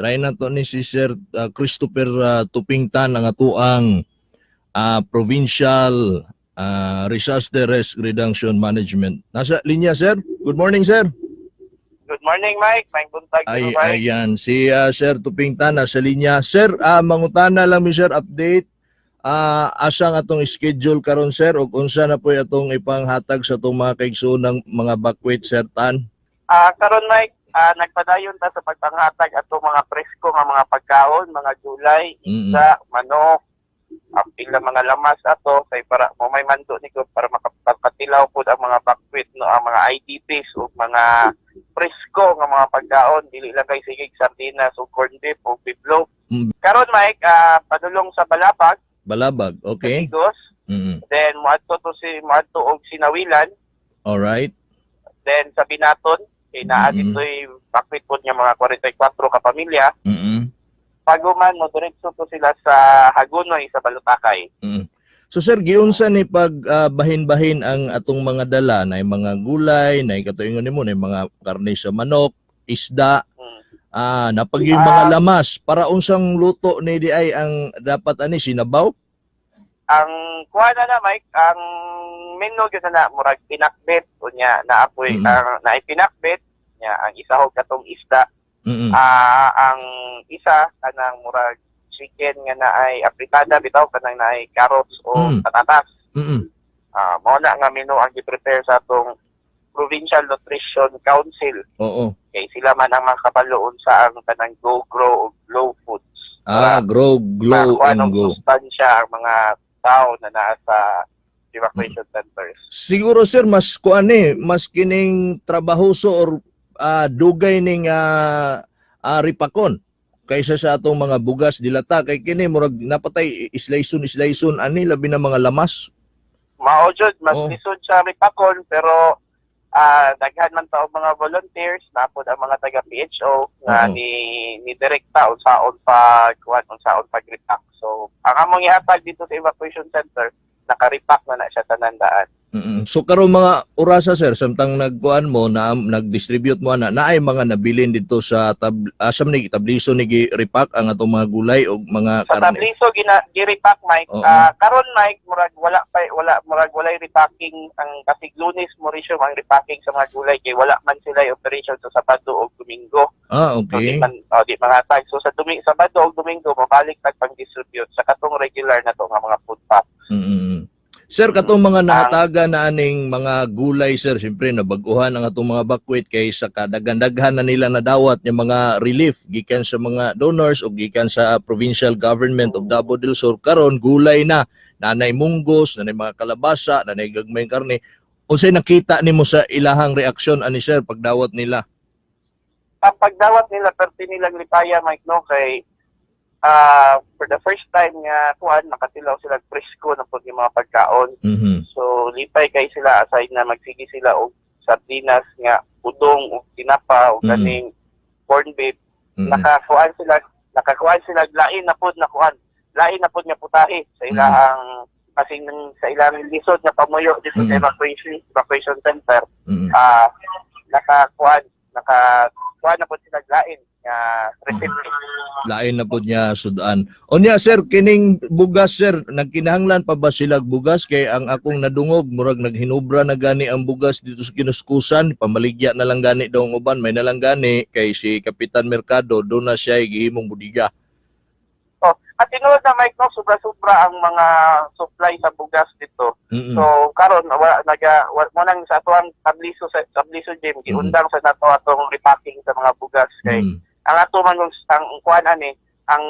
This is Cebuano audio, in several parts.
Try na to ni si Sir Christopher Tupingtan, ang atuang Provincial Disaster Risk Reduction Management. Nasa linya, sir. Good morning, sir. Good morning, Mike. May buntag. Ay, Mike. ayan. Si Sir Tupingtan nasa linya. Sir, mangutana lang mi, sir, update. Asa ang atong schedule karon, sir, ug unsa na po'y atong ipanghatag sa atong mga kaigsoonang mga bakwit, Sir Tan? Karon, Mike, nagpadayon ta sa pagpanghatag ato mga presko nga mga pagkaon, mga gulay, isda, manok, apil na mga lamas ato kay para mo may mando ni ko para makapatilaw pud ang mga bakwit, no, ang mga IDPs ug mga presko nga mga pagkaon, dili lang kay sige sardinas ug corned beef ug beef loaf. Karon, Mike, padulong sa Balabag, Balabag, sa Digos, then moadto to si moadto og Sinawilan, then sa Binaton kay naa dito'y bakwit pod nga mga 44 ka pamilya. Paguman mo diretso to sila sa Hagonoy sa Balutakay. So sir, giunsa ni pag bahin-bahin ang atong mga dala, na mga gulay, na katuingon nimo, na mga karne sa manok, isda, napag yung mga lamas, para unsang luto ni di ay ang dapat ani sinabaw? Ang kuha na na, Mike, ang menu gyud na murag pinakbet unya naapoy ang naay pinakbet nya, ang isahog katong isda, ang isa kanang murag chicken nga naay apritada bitaw, kanang naay carrots o patatas. Mao na nga menu ang gi-prepare sa atong Provincial Nutrition Council kay sila man ang makabalo unsa ang kanang go, grow ug glow foods. Grow, glow Makuha and ng go. sustansya ang mga tao na naa sa evacuation centers. Siguro, sir, mas kuan eh, mas kining trabahoso or dugay ning ripakon kaysa sa atong mga bugas dilata kay kini murag napatay islayson islayson ani, labi na mga lamas. Mao jud, mas lisod sa ripakon, pero daghan man ta og mga volunteers napod ang mga taga PHO nga ni ni direkta unsaon pag kuan, unsaon pag repack. So ang among ihatag dito sa evacuation center, naka-repack na na siya tanan daan. So karon mga orasa, sir, samtang nagkuan mo na nag-distribute mo ana, naay mga nabilin dito sa tab asam ni Tabliso ni gi-repack ang atong mga gulay og mga Sa karne? Tabliso gina gi-repack, Mike. Karon, Mike, murag wala pa, wala, murag walay repacking ang kasig Lunes mo resume ang repacking sa mga gulay kay wala man sila operation sa Sabado o Domingo. So di man, oh, di mangatag. So sa Sabado o Domingo mabalik tag pang-distribute sa katong regular na to nga mga food pack. Sir, katong mga nahatagan na aning mga gulay, sir, siyempre nabag-uhan ang atong mga bakwit kay sa kadaghan-daghan na nila nadawat yung mga relief gikan sa mga donors o gikan sa provincial government of Davao del Sur. Karon gulay na, nanay munggos, nanay mga kalabasa, nanay gagmayng karne. Unsay nakita nimo sa ilahang reaksyon ani, sir, pagdawat nila? Ang pagdawat nila, perti nilang lipaya, Mike, no, kay for the first time nga kuan nakatilaw sila presko na pud yung mga pagkaon. So lipay kay sila, aside na magsige sila og sardinas nga udong og tinapa o kaning corned beef, nakakuan sila lain na pud na kuan, lain na pud nga putahe sa ilahang kasi sa ilang lisod nga pamuyo dito sa evacuation center. Nakakuan na pud sila lain nga recipe. Lain na po niya sudan. Unya sir, kining bugas, sir, nagkinahanglan pa ba sila bugas kay ang akong nadungog murag naghinubra na gani ang bugas dito sa kinuskusan, pamaligya na lang gani daw ang uban, may na lang gani kay si Kapitan Mercado do na siya gihimong budiga. Oh, at tinuod na, Mike, no, sobra-sobra ang mga supply sa bugas dito. So karon wa naga wa, mo nang sa atuang Tabliso, sa Tabliso gym, giundang sa nato atong repacking sa mga bugas kay ang ato man kung ang kuan ani, ang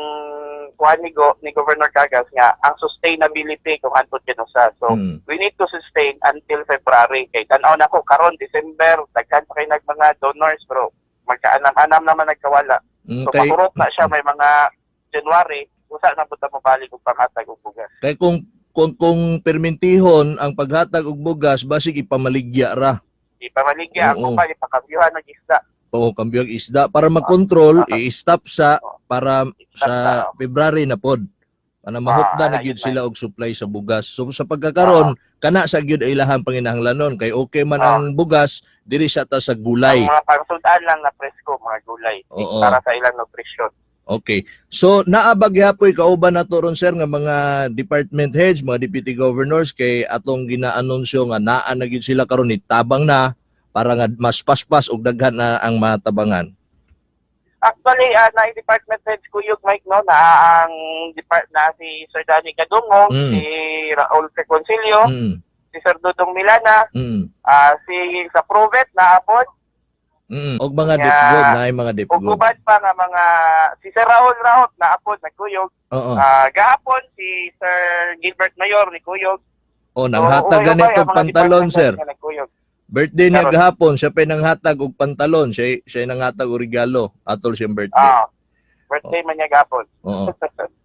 kuan ni Governor Cagas nga ang sustainability kung hantod kinusa. So we need to sustain until February kay tan-aw nako karon December, daghan pa kay nag mga donors pero magkaanam-anam naman nagkawala. So makurot na siya may mga January, usa na pud ta mobalik og panghatag og bugas. Kay kung permintihon ang paghatag og bugas, basig ipamaligya ra. Ipamaligya ang uban, ipakambyuhan ng isda. Oo, kambyo ang isda para makontrol, i-stop sa para Stop sa sa February na pod. Ana mahutda Ah, na ana gyud yun, sila og supply sa bugas. So sa pagkakaron, kana sa gyud ay ilahang panginahanglanon kay okay man ang bugas, diri sa ta sa gulay. Ang mga pangsudan lang na presko, mga gulay para sa ilang nutrition. Okay. So naa ba gihapoy kauban nato ron, sir, nga mga department heads, mga deputy governors, kay atong ginaanunsyo nga naa na gyud sila karon, ni tabang na para nga mas paspas og daghan na ang matabangan? Actually, na department heads kuyog, Mike, no, na ang depart na si Sir Danny Kadungog, si Raul Reconcilio, si Sir Dudong Milana, si sa Provet na apod, Og mga Kaya, dipgov na ay mga ug dipgov. uban pa nga mga si Sir Raul Raot na apod nagkuyog. Ah, gahapon si Sir Gilbert Mayor ni kuyog. O nanghatag So, ganito ubay-ubay ang og mga pantalon, department sir. heads nga nagkuyog. Birthday niya Karon. gahapon, siya pa nanghatag og pantalon, siya siya nanghatag og regalo atol siyang birthday. Ah, birthday man niya gahapon. Oo.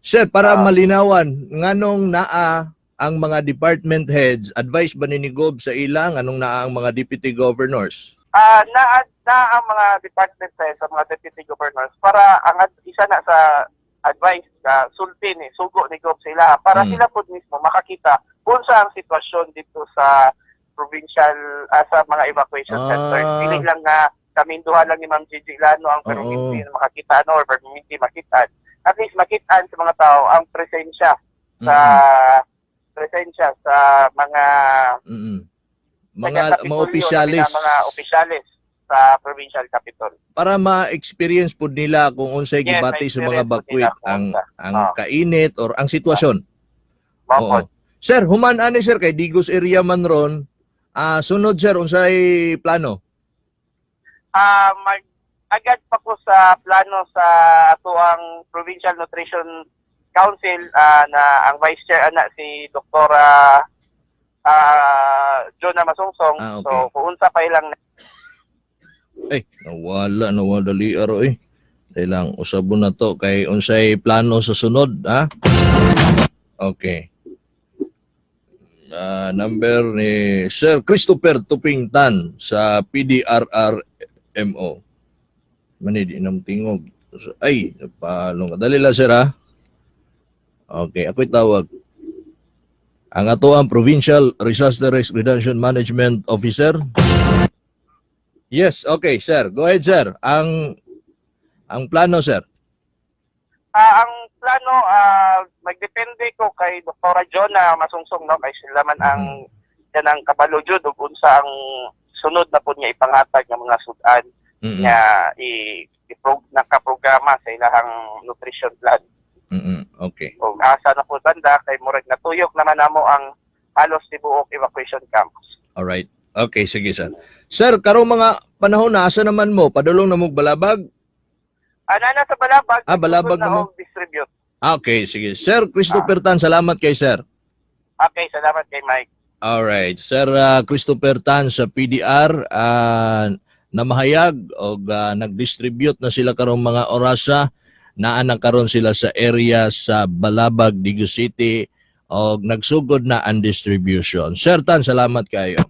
Sir, para malinawan, nganong naa ang mga department heads, advice ba ni Gob sa ilang anong naa ang mga deputy governors? Ah, na ang mga department heads sa mga deputy governors para ang isa na sa advice sa sulti ni sugo ni Gov sila para sila pud mismo makakita kung sa ang sitwasyon dito sa provincial sa mga evacuation centers. Dili lang nga kaminduha lang ni Ma'am Gigi Lano ang perminti na makakita ano or perminti makita. At least makitaan sa mga tao ang presensya sa presensya sa mga Mga taga-Kapitolyo, mga opisyalis. Mga opisyalis sa provincial capital. Para ma-experience pud nila kung unsay Yes, gibati sa mga ma-experience pud bakwit nila kung ang unsa. ang kainit or ang sitwasyon. Mao Oo. pod. Sir, human ani, sir, kay Digos area man ron. Ah, sunod, sir, unsay plano? Ah, mag agad pa ko sa plano sa atuang Provincial Nutrition Council na ang vice chair ana si Dr. Jonah Masungsong. So kung unsa pa ilang Ay, nawala, nawala dali aro eh. Dahil lang, usabon na to kay unsay plano sa sunod, ha? Okay. Ah, number ni Sir Christopher Tuping Tan sa PDRRMO. Mani di nam tingog. Ay, napalong ka. Dali lang, sir, ha? Okay, ako'y tawag. Ang ato ang Provincial Disaster Risk Reduction Management Officer. Yes, okay, sir. Go ahead, sir. Ang plano, sir. Ah, ang plano, magdepende ko kay Dr. Jonah Masungsong, no, kay sila man ang kanang kabalo jud ug unsa ang sunod na pud nga ipanghatag ng mga sudan nga i, i nakaprograma sa ilahang nutrition plan. Ug asa na po banda kay murag natuyok naman namo ang halos tibuok evacuation camps. All right. Okay, sige, sir. Sir, karong mga panahon na asa naman mo? Padulong na mo Balabag? Ana na sa Balabag, Ah, Balabag sugod na na mo. og distribute. Ah, okay, sige. Sir Christopher Tan, salamat kay sir. Okay, salamat kay Mike. All right. Sir Christopher Tan sa PDR, namahayag og nag-distribute na sila karong mga orasa, naa na karon sila sa area sa Balabag, Digos City og nagsugod na ang distribution. Sir Tan, salamat kayo.